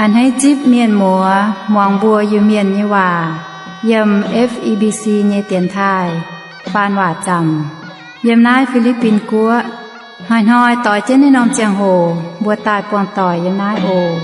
A'hneiv zipv mienh muoz muangx mbuo Iu-Mienh nyei waac yiem F E B C nyei dienx taaih faan waac zaamc yiem naaiv Fi^li^bin Guoqv. Hnoi-hnoi doix jienv naaiv norm ziangh hoc mbuo daaih buangh doic yiem naaiv oc.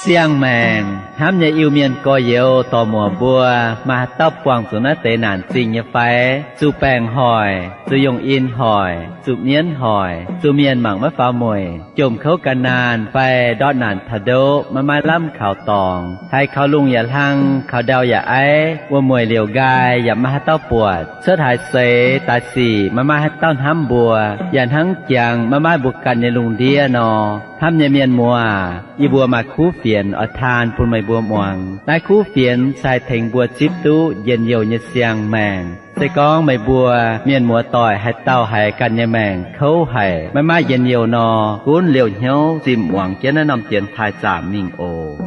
Siang-maengc hnamv nyei Iu-Mienh gorx-youz dorc-muoc mbuo, maaih haaix dauh buangh zuqc naaiv deix naanc zingh nyei fai? Zuqc baengc hoic, zuqc yungh in hoic, zuqc mienv hoic, zuqc mienh mangc maiv faaux mueic, jomc kouv gan naanh fai ndortv naanc taux ndoqv maiv maaih lamh kaux dorngx, haiz kaux lungh yaac hlang, kaux ndau yaac aiv, wuom-mueic liouc nqaai yaac maiv maaih haaix dauh buatc, cuotv haaix seix daaih sic maiv maaih haaix dauh hnamv mbuo, yaac hnangv jangx maiv maaih mbuo ganh nyei lungh ndiev nor. Hnamv nyei mienh muoz, yie mbuo maaih kuv fienx oix taan bun meih mbuo muangx. Naaiv kuv fienx se haih tengx mbuo zipv duqv njien-youh nyei siang-maengc. Se gorngv meih mbuo mienh muoz-doic haaix dauh haiz ganh nyei maengc kouv haic, maiv maaih njien-youh nor, gunv liouh hnyouv zimh muangx jienv naaiv norm dienx taaih zaamc mingh oc.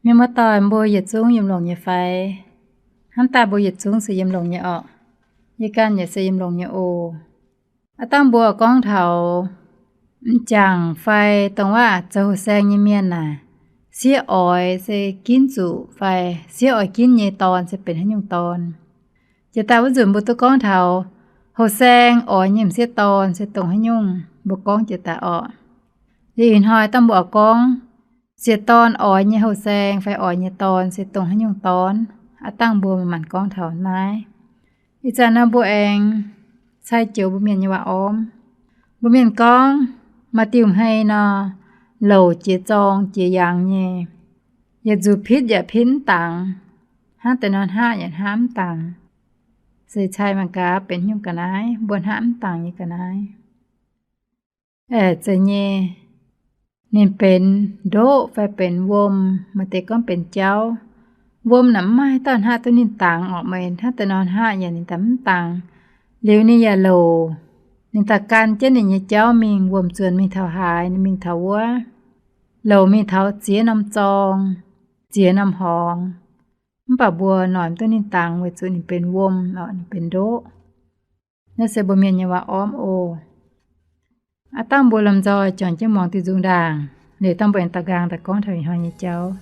Mienh muoz-doic, mbuo yietc zungv yiem longx nyei fai? Hnamv daaih mbuo yietc zungv se yiem longx nyei orqc. Yie ganh yaac se yiem longx nyei oc. Aav dangh mbuo gorngv taux m'jangc fai dongh waac zoux houh saeng nyei mienh naaic, sieqv oix se ginv zuqc fai sieqv oix ginv nyei dorn se benx haaix nyungc dorn. Jiex daaih wuov nzunc mbuo duqv gorngv taux houh saeng oix nyei m'sieqv dorn se dongh haaix nyungc, mbuo gorngv jiex daaih orqc. Liuz ih hnoi dangh mbuo oix gorngv sieqv dorn oix nyei houh saeng fai oix nyei dorn se dongh haaix nyungc dorn. Aav dangh mbuo manc-manc gorngv taux naaiv. Ih zanc nor mbuo aengx cai joux mbuo mienh nyei waac ormv. Mbuo mienh gorngv, maaih diuh hmei nor, louc jiex zorng jiex yaangz nyei, yietc nzuqc pitv yaac pitv mv dangx, hnangv deix nor hnaqv yaac hnaqv mv dangx. Se cai mangc gaax benx nyungc ga'naaiv, mbuo hnaqv mv dangx nyei ga'naaiv. Aeqv, zeiz nyei. Ninh benx ndoqv fai benx wuom, maaih deix gorngv benx jauv. Wuom naaic mv maaih haaix dauh hnaqv duqv ninh dangx orqc, meih hnangv deix nor hnaqv yaac ninh daaih mv dangx. Liuz ninh yaac louc, ninh daaih gan jienv ninh nyei jauv mingh, wuom-zuonc mingh taux haaix, ninh mingh taux wuov. Louc mingh taux ziex norm zorng, ziex norm horngz. Mv baac mbuo noic mv duqv ninh dangx weic zuqc ninh benx wuom, ninh benx ndoqv. Naaiv se mbuo mienh nyei waac ormv oc. Aav dangh mbuo lomh nzoih juangc jienv muangx diuh nzung ndaangc, liuz dangh mbuo aengx daux nqaang daaih gorngv taux ih hnoi nyei jauv.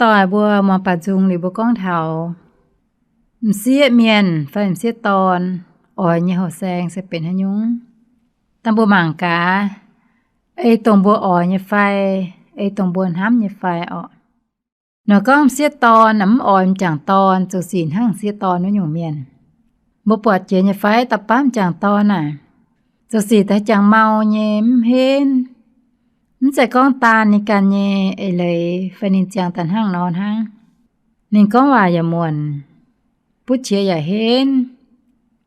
Doic mbuo muangx baac nzung liuz mbuo gorngv taux m'sieqv mienh fai m'sieqv dorn oix nyei houh saeng se benx haaix nyungc. Dangh mbuo mangc gaax, ei dongh mbuo oix nyei fai, ei dongh mbuo hnamv nyei fai orqc. Nor gorngv m'sieqv dorn naaic mv oix m'jangc dorn, zoux sic hnangv m'sieqv dorn wuov nyungc mienh. Mbuo buatc jiex nyei fai, dauh baav m'jangc dorn naaic, zoux sic daaih jangx mau nyei, mv henv. Mv zeiz gorngv daanh ninh ganh nyei eix leiz fai ninh ziangx daaih hnangv nor hnangv. Ninh gorngv waac yaac muonc, butv qiex yaac henv.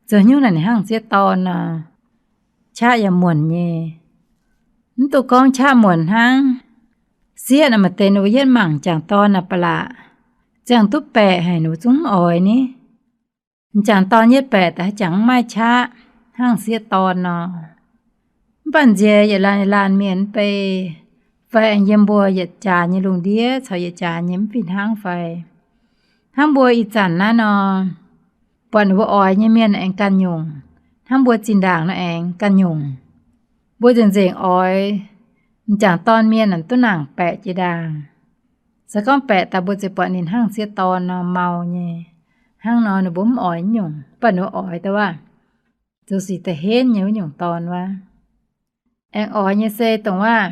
Zoux nyungc naaic ninh hnangv m'sieqv dorn nor, qaqv yaac muonc nyei. Mv duqv gorngv qaqv muonc hnangv, sieqv naaic maaih deix ninh mbuo yietv mangc m'jangc dorn naaic ba'laqc, ziangh duqv baeqc haic ninh mbuo zungv mv oix ni. M'jangc dorn yietv baeqc daaih haaix jangx mv maaih qaqv hnangv m'sieqv dorn nor. Mv baac nziex yietc laanh yietc laanh mienh mv bei, fai aengx yiem mbuo yietc jaax nyei lungh ndiev caux yietc jaax nyei mv fih hnangv fai. Hnangv mbuo ih zanc naaiv nor, buatc ninh mbuo oix nyei mienh aengx ganh nyungc, hnangv mbuo zinh ndaangc nor aengx ganh nyungc. Mbuo nzengc nzengc oix m'jangc dorn mienh naaic duqv nangc baeqc jiex ndaangc. Se gorngv baeqc daaih mbuo ziouc buatc ninh hnangv m'sieqv dorn nor mau nyei. Hnangv nor ninh mbuo mv oix nyungc, mv baac ninh mbuo oix daaih waac, zoux sic da'henv nyei wuov nyungc dorn wuov. Aengx oix nyei se dongh waac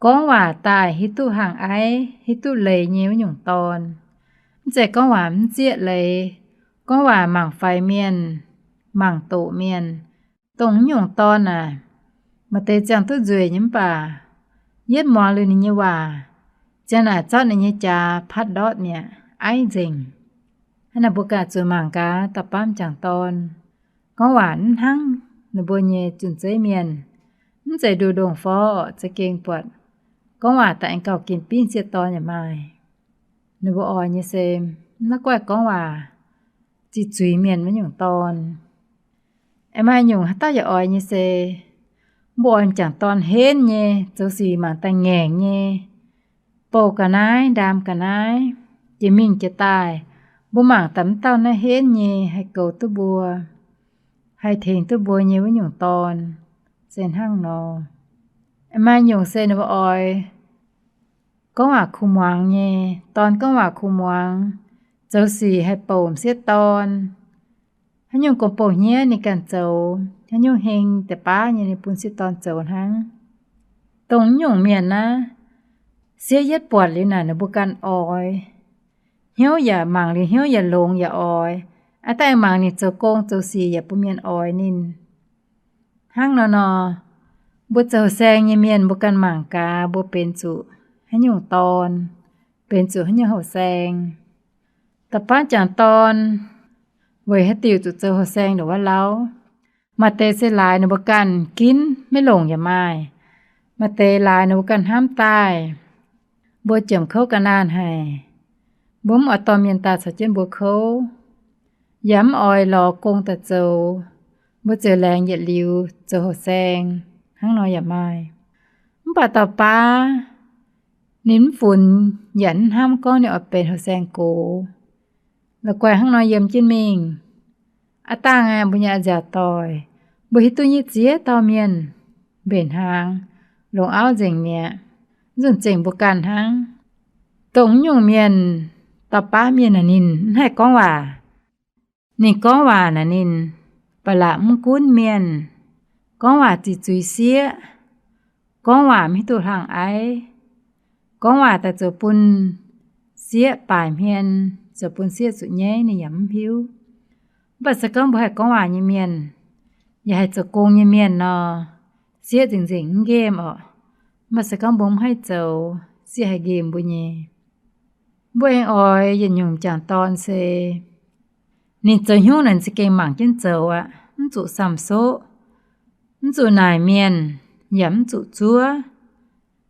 gorngv waac daaih hiuv duqv hangh aiv, hiuv duqv leiz nyei wuov nyungc dorn. Mv zeiz gorngv waac mv zieqv leiz, gorngv waac mangc faix mienh, mangc doqc mienh. Dongh wuov nyungc dorn naaic, maaih deix ziangh duqv nzueic nyei mv baac yietv muangx liuz ninh nyei waac, ziang naaic zorqv ninh nyei jaax patv ndortv mi'aqv, aiv nzengc. Hnangv naaic mbuo ganh zuqc mangc gaax dauh baav m'jangc dorn gorngv waac mv hnangv ninh mbuo nyei zunh zeiv mienh. Mv zeiz nduqc ndongc fov za'gengh buatc gorngv waac daaih aengx gauh ginx bingv m'sieqv dorn yaac maaih. Ninh mbuo oix nyei se mv la'guaih gorngv waac ziqc zuiz mienh wuov nyungc dorn. Aengx maaih nyungc haaix dauh yaac oix nyei se mbuo oix m'jangc dorn henv nyei, zoux sic mangc daaih ngaengc nyei, bouh ga'naaiv, ndaam ga'naaiv, jiex mingh jiex daaih, mbuo mangc daaih mv dauh naaiv henv nyei, haih goux duqv mbuo, haih tengx duqv mbuo nyei wuov nyungc dorn, se hnangv nor. Maaih nyungc se ninh mbuo oix gorngv waac kuh muangx nyei, dorn gorngv waac kuh muangx, zoux sic haih bouc m'sieqv dorn. Haaix nyungc gong-bou hniev ninh ganh zoux, haaix nyungc heng deix baav nyei ninh bun m'sieqv dorn zoux hnangv. Dongh wuov nyungc mienh naaiv, sieqv yietv buatc liuz naaic ninh mbuo ganh oix. Hnyouv yaac mangc liuz hnyouv yaac longx yaac oix. Aav dangh mangc ninh zoux gong zoux sic yaac bun mienh oix ninh. Hnangv nor nor, mbuo zoux saeng nyei mienh mbuo ganh mangc gaax mbuo benx zuqc haaix nyungc dorn, benx zuqc haaix nyungc houh saeng. Da'faanh m'jangc dorn weic haaix diuc zuqc zoux houh saeng ndongc wuov lauh? Maaih deix se laaix ninh mbuo ganh ginv maiv longc yaac maaih. Maaih deix laaix ninh mbuo ganh hnamv daaih, mbuo jiemc kouv ga'naanh haic, mbuo mv oix dorh mienh daaih caux jienv mbuo kouv, yaac mv oix lorz gong daaih zoux, mbuo ziouc laengz yietc liuz zoux houh saeng. Hnangv nor yaac maaih. Mv baac dauh baav ninh mv funx yaac mv hnamv gorngv ninh oix benx houh saeng gox. La'guaih hnangv nor yiem jienv mingh. Aav dangh aeqv, mbuo nyei a'nziaauc doic, mbuo hiuv duqv nyei ziex dauh mienh mbenc hnaangx, longc auv nzengc mi'aqv, nzunc zengc mbuo ganh hnangv. Dongh nyungc mienh, dauh baav mienh naaic ninh mv haih gorngv waac. Ninh gorngv waac naaic ninh ba'laqc mv gunv mienh, gorngv waac ziqc zuiz sieqv, gorngv waac mv hiuv duqv hlang aiv, gorngv waac daaih zoux bun sieqv baaic hmien, zoux bun sieqv zuqc nyaiv ninh yaac mv hiuv. Mv baac se gorngv mbuo haih gorngv waac nyei mienh, yaac haih zoux gong nyei mienh nor, sieqv nzengc-nzengc mv nqemh orqc. Mv baac se gorngv mbuo mv haih zoux, sieqv haih nqemh mbuo nyei. Mbuo aengx oix yietc nyungc m'jangc dorn se ninh zoux hnyouv naaic za'gengh mangc jienv zoux aqv, mv zuqc samh soqv, mv zuqc naaic mienh, yaac mv zuqc zuov.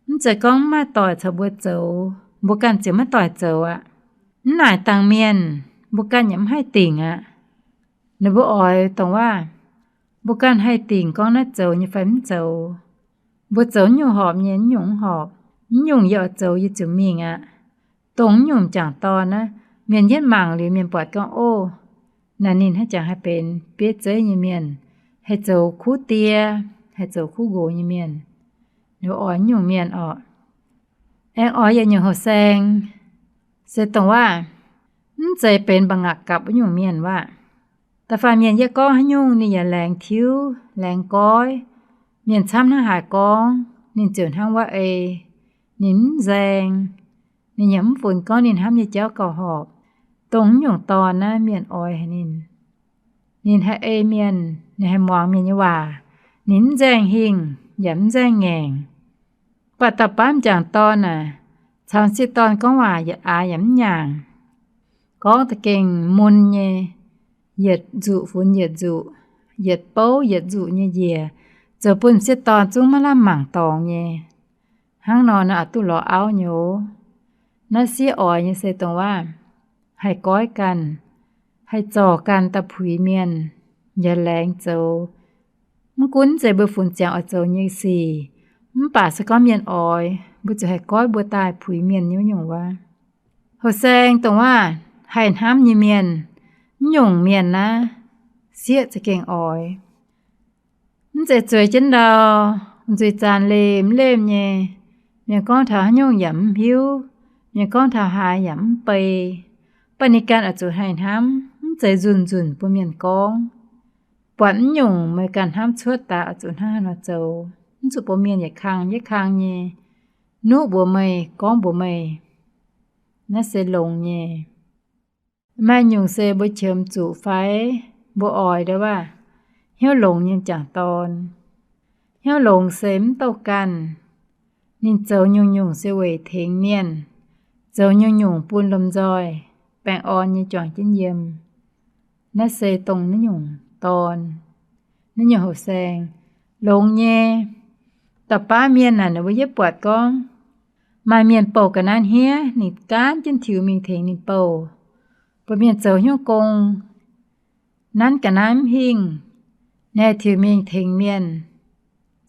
Mv zeiz gorngv mv maaih doic caux mbuo zoux, mbuo ganh ziouc maiv doic zoux aqv. Mv naaic dangh mienh, mbuo ganh yaac mv haih dingc aqv. Ninh mbuo oix dongh waac, mbuo ganh haih dingc gorngv naaiv zoux nyei fai mv zoux. Mbuo zoux nyungc horpc nyei, nyungc mv horpc, nyungc yie oix zoux yie ziouc mingh aqv. Dongh nyungc m'jangc dorn naaiv, mienh yietv mangc liuz mienh buatc gorngv, ov, naaic ninh hnangv jangx haih benx bieiv zeiv nyei mienh, haih zoux kuv die, haih zoux kuv nqox nyei mienh. Ninh mbuo oix nyungc mienh orqc. Aengx oix yietc nyungc houh saeng, se dongh waac, mv zeiz benx mba'ngaapc gapc wuov nyungc mienh waac. Da'faanh mienh yie gorngv haaix nyungc ninh yaac laengz tiuv, laengz goiv. Mienh camv hnangv haaix gorngv, ninh ziouc hnangv wuov ei. Ninh mv nzaeng. Ninh yaac mv funx gorngv ninh hnamv nyei jauv gauh horpc. Dongh nyungc dorn naaiv mienh oix haic ninh. Ninh haih ei mienh, ninh haih muangx mienh nyei waac. Ninh mv nzaeng hingh yaac mv nzaeng ngaengc. Baac dauh baav m'jangc dorn aah, caux sieqv dorn gorngv waac yietc aax yaac mv nyaangc. Gorngv da'gengh mun nyei, yietc nzuqc funx yietc nzuqc, yietc bouv yietc nzuqc nyei njiec, zoux bun sieqv dorn zungv maiv lamh mangc dorngx nyei. Hnangv nor naaiv aqc duqv lorz auv nyei oc. Naaiv sieqv oix nyei se dongh waac, haih goiv ganh, haih zorc ganh daaih puix mienh, yaac laengz zoux. Mv gunv zeiz mbuo funx ziangx oix zoux nyei sic, mv baac se gorngv mienh oix, mbuo ziouc haih goiv mbuo daaih puix mienh nyei wuov nyungc wuov. Houh saeng dongh waac haih hnamv nyei mienh, mv nyungc mienh naaiv, sieqv za'gengh oix. Mv zeiz zueiz jienv ndau, nzuih zaanx leih mv leih nyei. Mienh gorngv taux haaix nyungc yaac mv hiuv. Mienh gorngv taux haaix yaac mv bei. Baac ninh ganh oix zuqc haih hnamv, mv zeiz nzunc nzunc bun mienh gorngv. Buatc mv nyungc meih ganh hnamv cuotv daaih oix zuqc hnangv haaix nor zoux, mv zuqc bun mienh yietc kang yietc kang nyei nuqv mbuox meih, gorngv mbuox meih. Naaiv se longx nyei. Maaih nyungc se mbuo qiemx zuqc fai mbuo oix ndau waac, hnyouv longx nyei m'jangc dorn. Hnyouv longx se mv douh ganh. Ninh zoux nyungc-nyungc se weic tengx mienh, zoux nyungc-nyungc bun lomh nzoih baengh orn nyei juangc jienv yiem. Naaiv se dongh naaiv nyungc dorn, naaiv nyungc houh saeng, longx nyei. Da'baav mienh naaic ninh mbuo yietv buatc gorngv, maaih mienh bouh ga'naaiv hniev, ninh gaanv jienv tiux mingh tengx ninh bouh. Mbuo mienh zoux hnyouv gong, nanv ga'naaiv mv hingh, ninh haih tiux mingh tengx mienh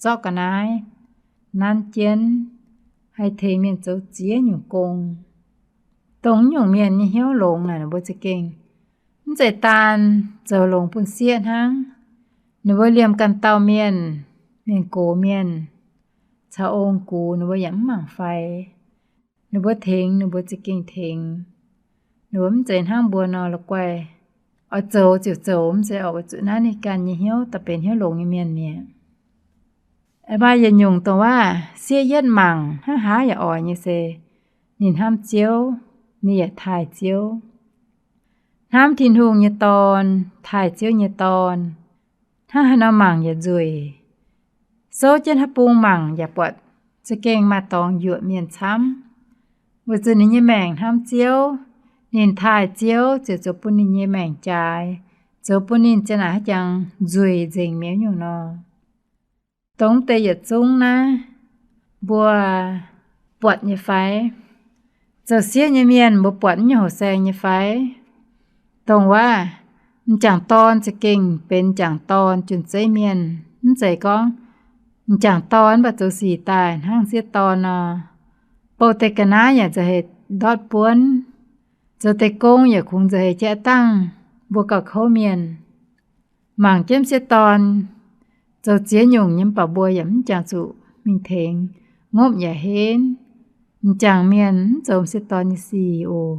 zorqv ga'naaiv, nanv jienv, haih tengx mienh zoux ziex nyungc gong. Dongh nyungc mienh nyei hnyouv longx naaic ninh mbuo za'gengh mv zeiz daan zoux longx bun sieqv hnangv. Ninh mbuo liemh ganh dauh mienh, mienh gox mienh, caux ong-gux ninh mbuo yaac mv mangc faix. Ninh mbuo tengx ninh mbuo za'gengh tengx. Ninh mbuo mv zeiz hnangv mbuo nor la'guaih oix zoux ziouc zoux, mv zeiz oix weic zuqc naaiv ninh ganh nyei hnyouv daaih benx hnyouv longx nyei mienh mi'aqv. Maaih yietc nyungc dongh waac sieqv yietv mangc hnangv haaix yaac oix nyei se ninh hnamv Ziouv, ninh yaac taaih Ziouv. Hnamv Tin-Hungh nyei Dorn, taaih Ziouv nyei Dorn, hnangv haaix nor mangc yaac nzueic. Souv jienv haaix bung mangc yaac buatc za'gengh maaih dorngx yuoqc mienh camv. Weic zuqc ninh nyei maengc hnamv Ziouv, ninh taaih Ziouv ziouc zoux bun ninh nyei maengc jaaix, zoux bun ninh ziang naaic haaix jangx nzueic nzengc mi'aqv nyungc nor. Dongh deix yietc zungv naaiv mbuo buatc nyei fai? Zoux sieqv nyei mienh mbuo buatc nyei houh saeng nyei fai? Dongh waac m'jangc dorn za'gengh benx m'jangc dorn jun-zeiv mienh. Mv zeiz gorngv m'jangc dorn mv baac zoux sic daaih hnangv sieqv dorn nor, bouh deix ga'naaiv yaac nzauh heix ndortv buonv, zoux deix gong yaac kungx nzauh heix jaav dangh mbuo gauh kouv mienh. Mangc jienv sieqv dorn zoux ziex nyungc nyei mv baac mbuo yaac mv jangx zuqc mingh tengx, ngopv yaac henv. M'jangc mienh mv zoux m'sieqv dorn nyei sic oc.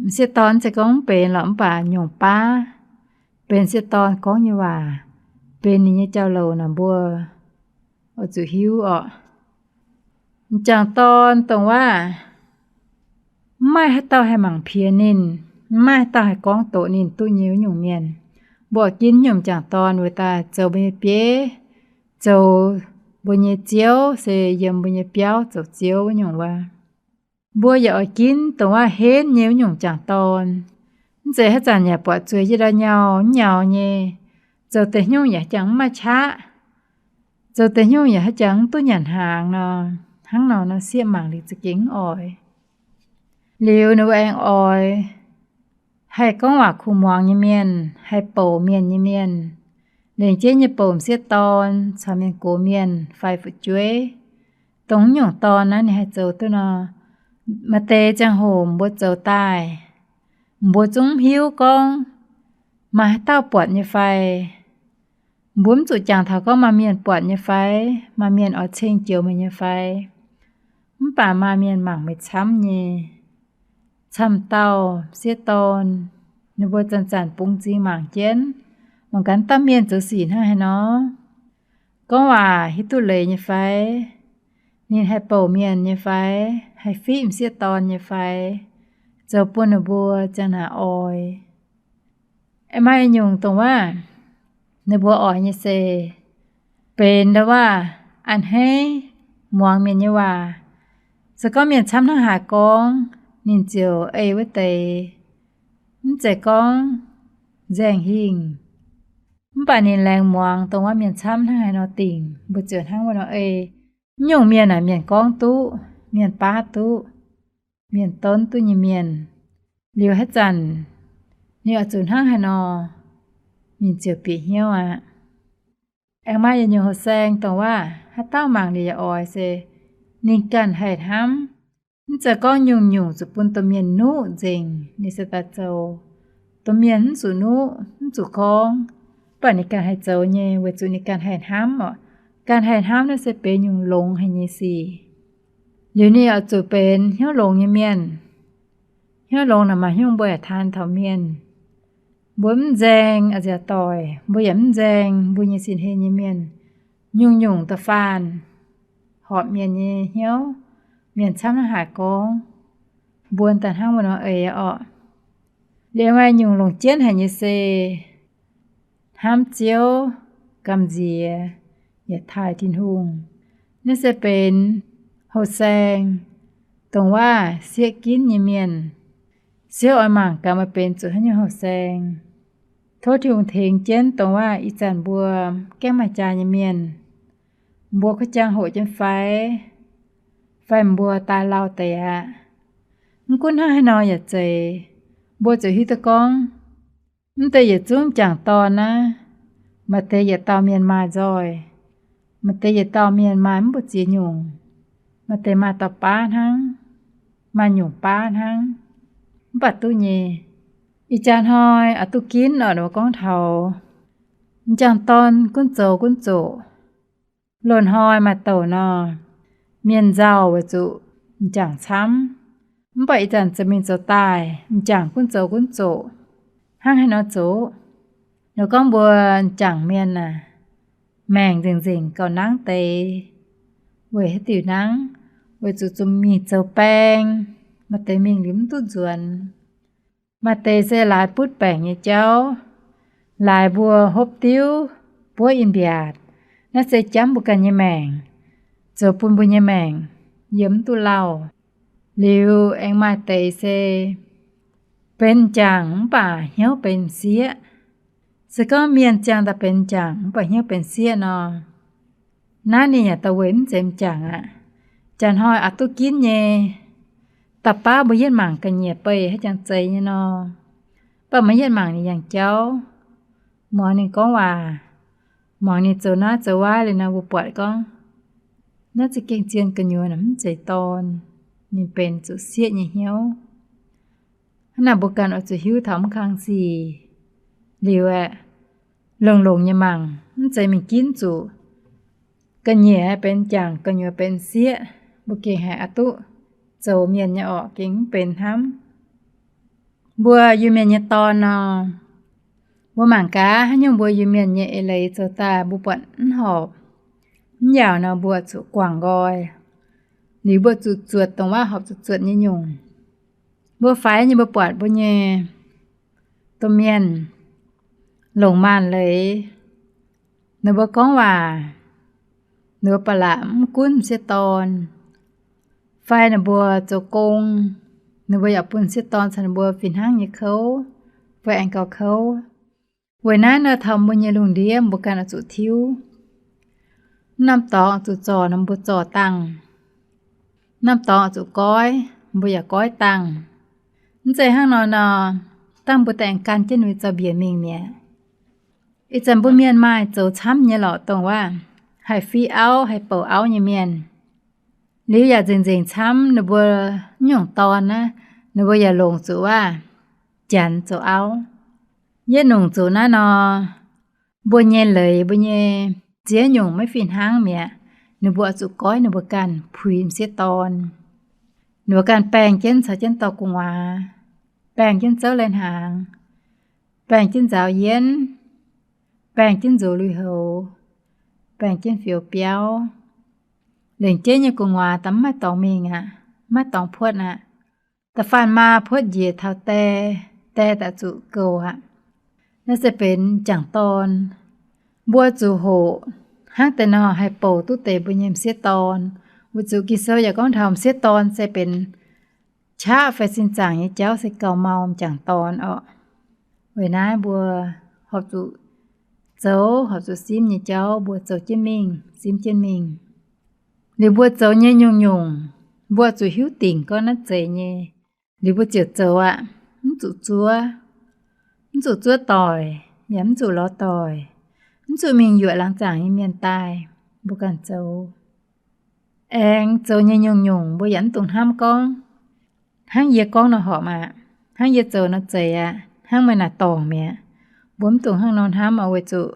M'sieqv dorn se gorngv mv benx lorqc mv baac nyungc baav benx sieqv dorn gorngv nyei waac, benx ninh nyei jauv-louc naaic mbuo oix zuqc hiuv orqc. M'jangc dorn dongh waac mv maaih haaix dauh haih mangc piex ninh, mv maaih haaix dauh haih gorngv doqc ninh duqv nyei wuov nyungc mienh. Mbuo oix ginv nyungc m'jangc dorn weic daaih zoux mbuo nyei bieiv, zoux mbuo nyei ziouv, se yiem mbuo nyei biauv zoux ziouv wuov nyungc wuov. Mbuo yaac oix ginv dongh waac henv nyei wuov nyungc m'jangc dorn. Mv zeiz haaix zanc yaac buatc zueiz jienv ndau nyau mv nyau nyei, zoux deix hnyouv yaac haaix jangx mv maaih qaqv, zoux deix hnyouv yaac haaix jangx mv duqv nyanc hnaangx nor. Hnangv nor nor sieqv mangc liuz za'gengh mv oix. Liuz ninh mbuo aengx oix haih gorngv waac kuh muangx nyei mienh, haih bouc mienh nyei mienh, lengc jeiv nyei bouc m'sieqv dorn caux mienh gox mienh fai fu'jueiv. Dongh nyungc dorn naaiv ninh haih zoux duqv nor, maaih deix ziangh hoc mbuo zoux daaih, mbuo zungv mv hiuv gorngv maaih haaix dauh buatc nyei fai. Mbuo mv zuqc jangx taux gorngv maaih mienh buatc nyei fai, maaih mienh oix ceng joux meih nyei fai. Mv baac maaih mienh mangc meih camv nyei. camv dauh m'sieqv dorn, ninh mbuo zanc-zanc bungx m'zing mangc jienv, mangc gaax dauh mienh zoux sic hnangv haaix nor. Gorngv waac hiuv duqv leiz nyei fai? Ninh haih bouc mienh nyei fai? Haih fiqv m'sieqv dorn nyei fai? Zoux bun ninh mbuo ziang naaic oix. Aengx maaih nyungc dongh waac ninh mbuo oix nyei se benx ndau waac a'hneiv, muangx mienh nyei waac. Se gorngv mienh camv hnangv haaix gorngv, ninh ziouc ei wuov deix, mv zeiz gorngv nzaeng hingh. Mv baac ninh laengz muangx dongh waac mienh camv hnangv haaix nor dingc, mbuo ziouc hnangv wuov nor ei. Mv nyungc mienh aah, mienh gorngv duqv, mienh baav duqv, mienh donv duqv nyei mienh, liuz haaix zanc ninh oix zuqc hnangv haaix nor, ninh ziouc bieqc hnyouv aqv. Aengx maaih yietc nyungc horqc saeng dongh waac haaix dauh mangc liuz yaac oix se ninh ganh haih hnamv. Mv zeiz gorngv nyungc-nyungc zuqc bun domh mienh nuqv nzengc ninh se daaih zoux. Domh mienh mv zuqc nuqv, mv zuqc gorngv, mv baac ninh ganh haih zoux nyei, weic zuqc ninh ganh haih hnamv oc. Ganh haih hnamv naaiv se benx nyungc longx haic nyei sic. Liuz ninh oix zuqc benx hnyouv longx nyei mienh. Hnyouv longx naaic maaih hnyouv mbuo yaac taan taux mienh. Mbuo mv nzaeng nziaauc doic, mbuo yaac mv nzaeng mbuo nyei sin hlen nyei mienh. Nyungc-nyungc da'faanh horpc mienh nyei hnyouv, mienh camv hnangv haaix gorngv, mbuo daaih hnangv wuov nor eix orqc. Liuz maaih nyungc longc jienv haic nyei se hnamv Ziouv, gamh nziex, yaac taaih Tin-Hungh. Naaiv se benx horqc saeng dongh waac sieqv ginv nyei mienh. Ziouv oix mangc gaax meih benx zuqc haaix nyungc horqc saeng. Tov Tin-Hungh tengx jienv dongh waac ih zanc mbuo gaengh maaih jaax nyei mienh, mbuo kuv jangx hoqc jienv fai, fai mbuo daaih lauh deix aqv. Mv gunv hnangv haaix nor yaac zeiz, mbuo ziouc hiuv duqv gorngv, mv deix yietc zungv m'jangc dorn naaiv, maaih deix yietc dauh mienh maaih nzoih, maaih deix yietc dauh mienh maaih mv buoz ziex nyungc, maaih deix maaih dauh baav hnangv, maaih nyungc baav hnangv. Mv baac duqv nyei, ih jaax hnoi oix duqv ginv oc, ninh mbuo gorngv taux m'jangc dorn gunv zoux gunv zoqc. Loz-hnoi maaih douc nor, mienh nzauh weic zuqc m'jangc camv, mv baac ih zanc zoux mingh zoux daaih m'jangc gunv zoux gunv zoqc. Hnangv haaix nor zoqc? Ninh gorngv mbuo m'jangc mienh aah, maengc nzengc-nzengc gauh nangv deix, weic haaix diuc nangv? Weic zuqc zuqc mingh zoux baeng, maaih deix mingh liuz mv duqv nzuonx. Maaih deix se laaix butv baengc nyei jauv, laaix mbuo hopv diuv, buov in-mbiaatc, naaiv se jamv mbuo ganh nyei maengc, zoux bun mbuo nyei maengc yiem mv duqv lauh. Liuz aengx maaih deix se benx m'jangc mv baac hnyouv benx m'sieqv. Se gorngv mienh ziangh daaih benx m'jangc mv baac hnyouv benx m'sieqv nor, naaiv ninh yaac da'weic mv zeiz m'jangc aqv. Jaax hnoi oix duqv ginv nyei. Da'baav mbuo yietv mangc ga'nyiec beih haaix jangx zeiz nyei nor, mv baac maiv yietv mangc ninh yangh jauv, muangx ninh gorngv waac, muangx ninh zoux naaiv zoux wuov liuz nor, mbuo buatc gorngv naaiv za'gengh zien gu'nyuoz naaic mv zeiz dorn, ninh benx zuqc sieqv nyei hnyouv. Hnangv naaic mbuo ganh oix zuqc hiuv taux mv kang sic. Liuz aeqv, longx-longx nyei mangc, mv zeiz mingh ginv zuqc ga'nyiec benx m'jangc, gu'nyuoz benx m'sieqv, mbuo gengh haiz oix duqv zoux mienh nyei orqc, gengh mv benx hnamv. Mbuo Iu-Mienh nyei dorn nor, mbuo mangc gaax haaix nyungc mbuo Iu-Mienh nyei eix leiz zoux daaih mbuo buatc mv horpc, mv yaauc nor mbuo zuqc guangc nqoi. Liuz mbuo zuqc zuotc dongh waac horpc zuqc zuotc nyei nyungc. Mbuo faix nyei mbuo buatc mbuo nyei domh mienh longc maanc leiz, ninh mbuo gorngv waac, ninh mbuo ba'laqc mv gunv m'sieqv dorn, fai ninh mbuo zoux gong, ninh mbuo yaac bun m'sieqv dorn caux ninh mbuo fih hnangv nyei kouv, fai aengx gauh kouv. Weic naaiv nor taux mbuo nyei lungh ndiev mbuo ganh oix zuqc tiuv. Mv norm dorngx zuqc zorc nor mbuo zorc dangh, mv norm dorngx zuqc goiv, mbuo yaac goiv dangh. Mv zeiz hnangv nor nor, dangh mbuo daaih aengx gan jienv ninh mbuo zaux-mbiec mingh mi'aqv. Ih zanc mbuo mienh maaih zoux camv nyei lorqc dongh waac haih fiqv auv, haih bouc auv nyei mienh. Liuz yaac nzengc-nzengc camv ninh mbuo nyungc dorn naaiv, ninh mbuo yaac longc zuqc waac Janx zoux auv. Yietv nungc zuqc naaiv nor, mbuo nyei leiz, mbuo nyei ziex nyungc maiv fih hnangv mi'aqv. Ninh mbuo oix zuqc goiv ninh mbuo ganh puix m'sieqv dorn. Ninh mbuo ganh baengh jienv caux jienv dorh gu'nguaaz, baengh jienv zouv lai-hnaangx, baengh jienv nzaaux yienv, baengh jienv nzox lui-houx, baengh jienv fioux biauv. Lengc jeiv nyei gu'nguaaz da'mv maaih dorngx mingh aqv, maiv dorngx puotv aqv. Da'faanh maa puotv njiec taux die, die daaih zuqc goux aqv. Naaiv se benx m'jangc dorn. Mbuo zuqc hoqc hnangv deix nor haih bouc duqv deix mbuo nyei m'sieqv dorn. Weic zuqc Ging-Sou yaac gorngv taux m'sieqv dorn se benx qaqv fai sin zaangc nyei jauv se gauh mau m'jangc dorn orqc. Weic naaiv mbuo horpc zuqc zoux, horpc zuqc simv nyei jauv mbuo zoux jienv mingh, simv jienv mingh. Liuz mbuo zoux nyei nyungc-nyungc, mbuo zuqc hiuv dingc gorngv naaiv zeiz nyei, liuz mbuo ziouc zoux aqv. Mv zuqc zuov, mv zuqc zuov doic, yaac mv zuqc lorz doic, mv zuqc mingh yuoqc laangz zaangc nyei mienh daaih. Mbuo ganh zoux. Aengx zoux nyei nyungc-nyungc mbuo yaac mv dungx hnamv gorngv, hnangv yie gorngv nor horpc aqv, hnangv yie zoux nor zeiz aqv, hnangv meih naaic dorngc mi'aqv. Mbuo mv dungx hnangv nor hnamv oc, weic zuqc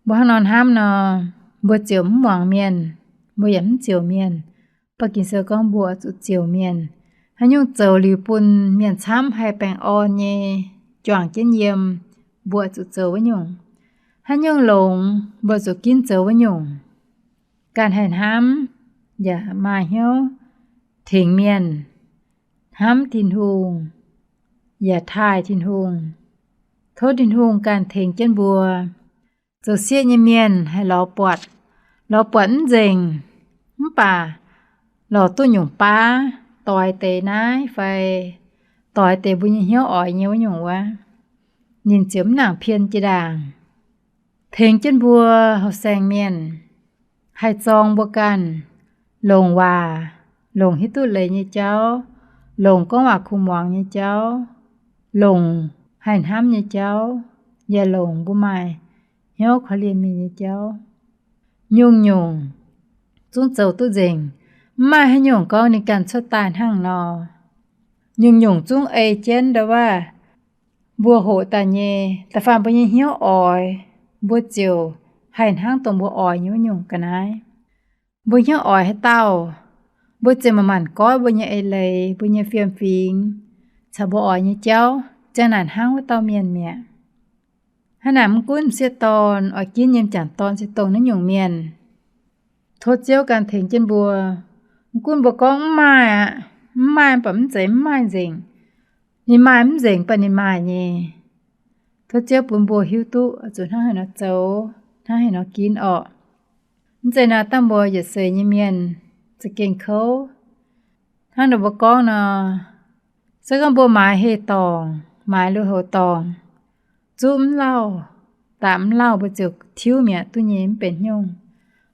mbuo hnangv nor hnamv nor, mbuo ziouc mv muangx mienh, mbuo yaac mv ziouc mienh. Mv baac Ging-Sou gorngv mbuo zuqc ziouc mienh. Haaix nyungc zoux liuz bun mienh camv haih baengh orn nyei, juangc jienv yiem, mbuo zuqc zoux wuov nyungc. Haaix nyungc longx, mbuo zuqc ginv zoux wuov nyungc. Ganh haih hnamv, yaac maaih hnyouv tengx mienh, hnamv Tin-Hungh, yaac taaih Tin-Hungh. Tov Tin-Hungh ganh tengx jienv mbuo. Zoux sieqv nyei mienh haih lorz buatc, lorz buatc mv nzengc, mv baac lorz duqv nyungc baav doix deix naaiv fai doix deix mbuo nyei hnyouv oix nyei wuov nyungc wuov, ninh ziouc mv nangc pien jiex ndaangc. Tengx jienv mbuo houh saeng mienh haih zorng mbuo ganh, longc waac, longc hiuv duqv leiz nyei jauv, longc gorngv waac kuv muangx nyei jauv, longc haih hnamv nyei jauv, yaac longc mbuo maaih hnyouv korv-lienh mienh nyei jauv. Nyungc-nyungc zungv zoux duqv nzengc. Mv maaih haaix nyungc gorngv ninh ganh cuotv daaih hnangv nor. Nyungc-nyungc zungv ei jienv ndau wuov, mbuo hoqc daaih nyei, da'faanh mbuo nyei hnyouv oix, mbuo ziouc haih hnangv dongh mbuo oix nyei wuov nyungc ga'naaiv. Mbuo hnyouv oix haaix dauh, mbuo ziouc manc-manc goiv mbuo nyei eix leiz, mbuo nyei fiem-fingx, caux mbuo oix nyei jauv, ziang naaic hnangv wuov dauh mienh mi'aqv. Hnangv naaic mv gunv m'sieqv dorn oix ginv nyei m'jangc dorn se dongh naaiv nyungc mienh. Tov Ziouv ganh tengx jienv mbuo. Mv gunv mbuo gorngv mv maaih aqv, mv maaih mv baac mv zeiz mv maaih nzengc. Ninh maaih mv nzengc, mv baac ninh maaih nyei. Tov Ziouv bun mbuo hiuv duqv zuqc hnangv haaix nor zoux, hnangv haaix nor ginv orqc. Mv zeiz naaiv dangh mbuo yietc seix nyei mienh za'gengh kouv. Hnangv nor mbuo gorngv nor, se gorngv mbuo maaiz heh dorngc, maaiz lui-houx dorngc, zuqv mv lauh, daapc mv lauh mbuo ziouc tiuv mi'aqv duqv nyei mv benx hnyouv.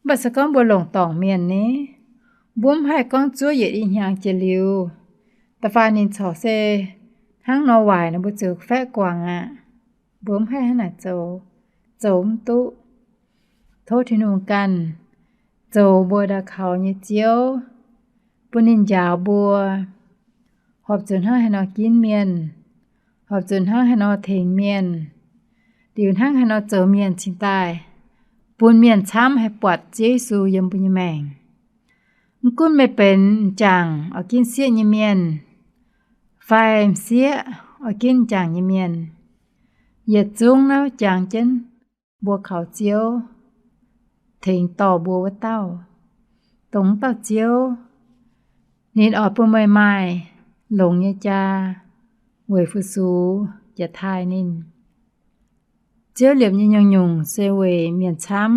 Mv baac se gorngv mbuo longc dorngc mienh ni, mbuo mv haih gorngv zuov yietc i hnyangx jiex liuz, da'faanh ninh corc se hnangv nor waaic nor mbuo ziouc faeqv guangc aqv. Mbuo mv haih hnangv naaic zoux, zoux mv duqv. Tov Tin-Hungh ganh zoux mbuo ndau kaux nyei Ziouv, bun ninh njaaux mbuo, horpc zuqc hnangv haaix nor ginv mienh, horpc zuqc hnangv haaix nor tengx mienh, liuz hnangv haaix nor zoux mienh cingx daaih bun mienh camv haih buatc Ziouv Yesu yiem mbuo nyei maengc. Mv gunv meih benx m'jangc oix ginv sieqv nyei mienh, fai m'sieqv oix ginv m'jangc nyei mienh, yietc zungv naaiv jangx jienv mbuo kaux Ziouv, tengx dorh mbuo wuov dauh, dongh wuov dauh Ziouv, ninh oix bun meih maaih longx nyei jaa weic fu-sux jiex taaih ninh. Ziouv liepc nyei nyungc-nyungc se weic mienh camv,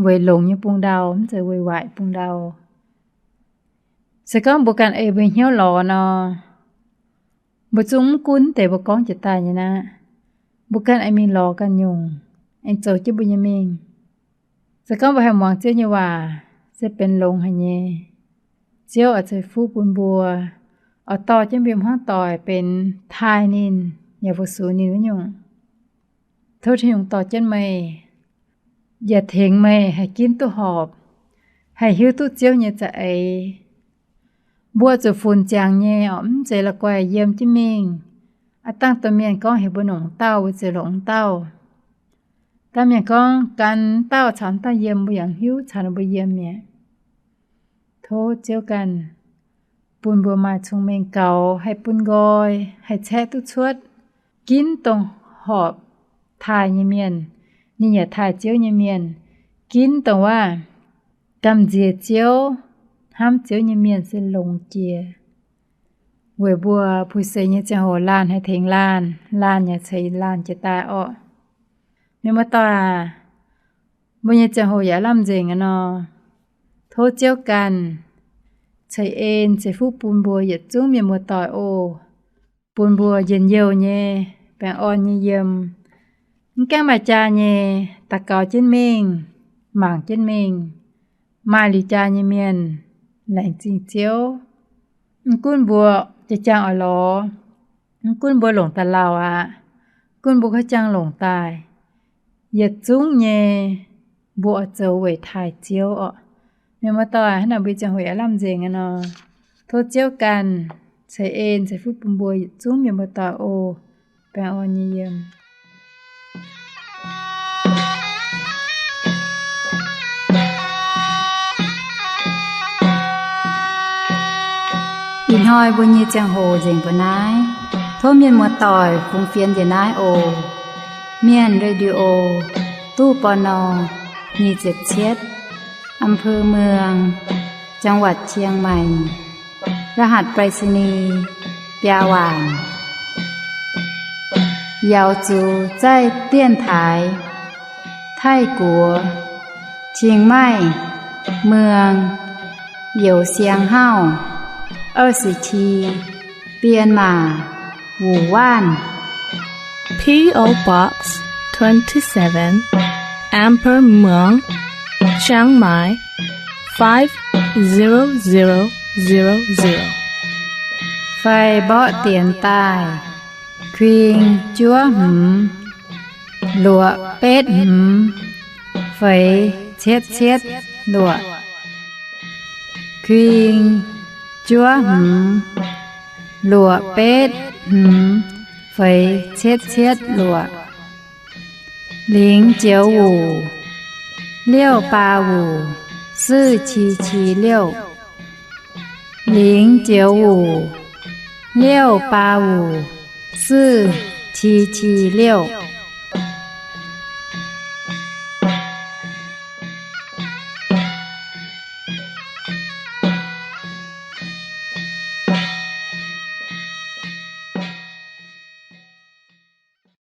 weic longx nyei bung ndau, mv zeiz weic waaic bung ndau. Se gorngv mbuo ganh ei mbuo hnyouv lorz nor, mbuo zungv mv gunv deix mbuo gorngv jiex daaih nyei aqv. Mbuo ganh ei mingh lorz ganh nyungc, aengx zoux jienv mbuo nyei mingh. Se gorngv mbuo haih muangx Ziouv nyei waac, se benx longx haic nyei. Ziouv oix ceix fuqv bun mbuo, oix dorh jienv mbuo hmuangv doic benx taaih ninh yaac fu-sux ninh wuov nyungc. Tov Tin-Hungh dorh jienv meih, yaac tengx meih haih ginv duqv horpc, haih hiuv duqv Ziouv nyei za'eix. Mbuo zuqc funx ziangx nyei orqc, mv zeiz la'guaih yiem jienv mingh. Aav dangh domh mienh gorngv heuc mbuo longc wuov dauh, mbuo ziouc longc wuov dauh. Dangh mienh gorngv gan wuov dauh caux wuov dauh yiem, mbuo yaac hiuv caux ninh mbuo yiem mi'aqv. Tov Ziouv ganh bun mbuo maaih cong-mengh gaux, haih bun nqoi, haih caeqv duqv cuotv. Ginv dongh horpc taaih nyei mienh, ninh yaac taaih Ziouv nyei mienh. Ginv dongh waac gamh nziex Ziouv, hnamv Ziouv nyei mienh se longx jiex. Weic mbuo puix seix nyei ziangh hoc laanh haih tengx laanh, laanh yaac ceix laanh jiez daaih orqc. Mienh muoz-doic aac, mbuo nyei ziangh hoc yaac lamh nzengc aqv nor. Tov Ziouv ganh ceix en ceix fuqv bun mbuo yietc zungv mienh muoz-doic oc. Bun mbuo njien-youh nyei, baengh orn nyei yiem. Mv gaengh maaih jaa nyei, daux gaux jienv mingh, mangc jienv mingh. Maaih liuz jaa nyei mienh laengz zingh Ziouv. Mv gunv mbuo jaa-jangh oix lorz, mv gunv mbuo longc daaih lauh aqv, gunv mbuo ka'jangv longc daaih, yietc zungv nyei mbuo oix zoux weic taaih Ziouv orqc. Mienh muoz-doic, hnangv naaic mbuo nyei ziangh hoc yaac lamh nzengc aqv nor. Tov Ziouv ganh ceix en ceix fuqv bun mbuo yietc zungv mienh muoz-doic oc. Baengh orn nyei yiem. Ih hnoi mbuo nyei ziangh hoc nzengc mbuo naaiv. Tov mienh muoz-doic fungx fienx njiec naaiv oc. Mienh Radio, ตู้ ปณ. nyic ziepc cietv, อำเภอเมือง จังหวัดเชียงใหม่ รหัสไปรษณีย์ biaa waanc. 瑶族在电台 Taiv-Guoqv, 清迈 เมือง Youh Siang Hauv, 二十七 Bienh Maac, Wuc Waanv. P O Box twenty-seven, อำเภอเมือง Chiang Mai, five zero zero zero zero. Fai mborqv dienx daaih: kuing juov hmz luoqc betv hmz feix cietv cietv luoqc. Kuing juov hmz luoqc betv hmz feix cietv cietv luoqc. 零九五 六八五 四七七六. 零九五 六八五 四七七六.